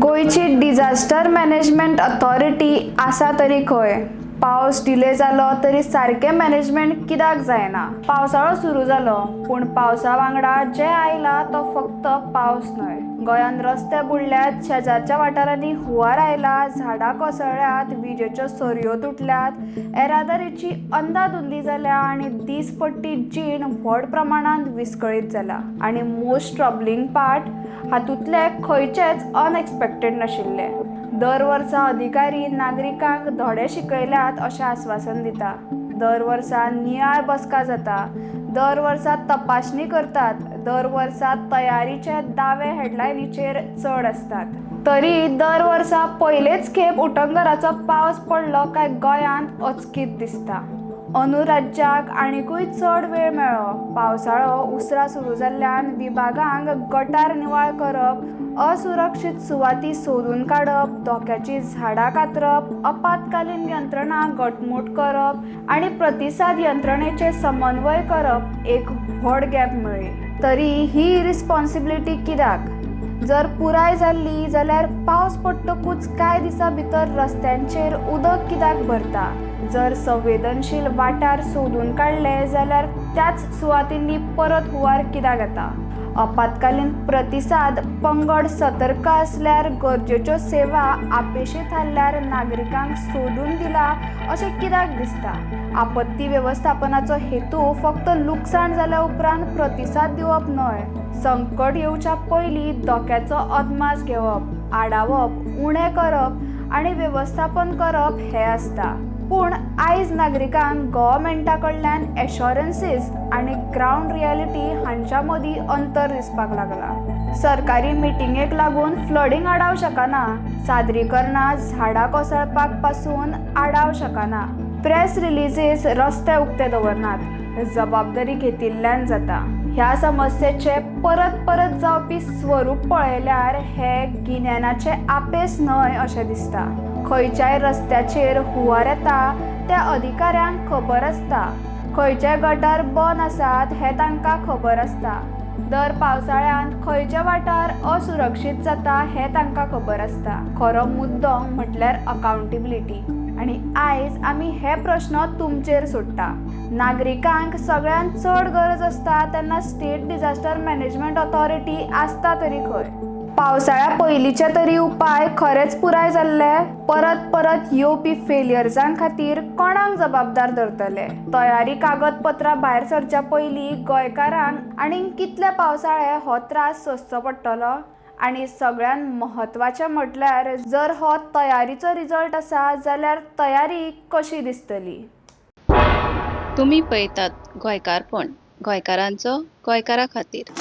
गोंयची disaster management authority आसा तरी खंय? पावस डिले जालो तरी सारकें मॅनेजमेंट कित्याक जायना? पावसाळो सुरू जालो, पूण पावसा वांगडा जें आयला तो फक्त पावस न्हय. गोंयांत रस्ते बुडल्यात, शेजारच्या वाठारांनी हुंवार आयला, झाडां कोसळ्ळ्यात, विजेच्यो सरयो तुटल्यात, येरादारीची अंदाधुंदी जाल्या आनी दीसपट्टी जीण व्हड प्रमाणांत विस्कळीत जाला. आनी मोस्ट ट्रबलिंग पार्ट, हातूंतले खंयचेच अनएक्सपेक्टेड नाशिल्ले. दर वर्सा अधिकारी नागरिकांक धडे शिकयल्यात अशें आस्वासन दिता. दर वर्सा नियाळ बसका जाता. दर वर्सा तपासणी करतात. दर वर्सा तयारीचे दावे हेडलायनीचेर चड आसतात. तरी दर वर्सा पयलेच खेप उटंगराचो पावस पडलो काय गोंयांत अचकीत दिसता. अंदू राज्याक आनिकूय चड वेळ मेळ्ळो. पावसाळो उसरां सुरू जाल्ल्यान विभागांक गटार निवाळ करप, असुरक्षीत सुवाती सोदून काडप, धोक्याचीं झाडां कातरप, आपत्कालीन यंत्रणा घटमूट करप आनी प्रतिसाद यंत्रणेचे समन्वय करप एक व्हड गॅप मेळ्ळी. तरी ही इरिस्पॉन्सिबिलिटी कित्याक? जर पुराय जाल्ली जाल्यार पावस पडटकूच कांय दिसां भितर रस्त्यांचेर उदक कित्याक भरता? जर संवेदनशील वाठार सोदून काडले जाल्यार त्याच सुवातींनी परत हुंवार कित्याक येता? आपत्कालीन प्रतिसाद पंगड सतर्क आसल्यार, गरजेच्यो सेवा अपेशी थारल्यार नागरिकांक सोदून दिला अशें कित्याक दिसता? आपत्ती वेवस्थापनाचो हेतू फक्त लुकसाण जाल्या उपरांत प्रतिसाद दिवप न्हय. संकट येवच्या पयलीं धोक्याचो अदमास घेवप, आडावप, उणें करप आनी वेवस्थापन करप हें आसता. पूण आयज नागरिकांक गव्हर्मेंटा कडल्यान एश्योरन्सीस आनी ग्रावंड रियलिटी हांच्या मदीं अंतर दिसपाक लागलां. सरकारी मिटिंगेक लागून फ्लडींग आडावंक शकना. सादरीकरणां झाडां कोसळपाक पासून आडावंक शकना. प्रेस रिलिजीस रस्ते उक्ते दवरनात. जबाबदारी घेतिल्ल्यान जाता. ह्या समस्येचे परत परत जावपी स्वरूप पळयल्यार हें गिन्यानाचें अपेस न्हय अशें दिसता. खंयच्याय रस्त्याचेर हुंवार येता त्या अधिकाऱ्यांक खबर आसता. खंयचे गटर बंद आसात हें तांकां खबर आसता. दर पावसाळ्यांत खंयचे वाठार असुरक्षीत जाता हें तांकां खबर आसता. खरो मुद्दो म्हटल्यार अकाउंटेबिलिटी. आनी आयज आमी हे प्रश्न तुमचेर सोडटा. नागरिकांक सगळ्यांत चड गरज आसता तेन्ना स्टेट डिजास्टर मॅनेजमेंट ऑथॉरिटी आसता तरी खंय? पावसाळ्या पयलींचे तरी उपाय खरेंच पुराय जाल्ले? परत परत येवपी फेलियर्सां खातीर कोणाक जबाबदार धरतले? तयारी कागदपत्रां भायर सरच्या पयलीं गोंयकारांक आनीक कितले पावसाळे हो त्रास सोंसचो पडटलो? आनी सगळ्यांत म्हत्वाचें म्हटल्यार, जर हो तयारीचो रिजल्ट आसा जाल्यार तयारी कशी दिसतली? तुमी पळयतात गोंयकारपण, गोंयकारांचो गोंयकारा खातीर.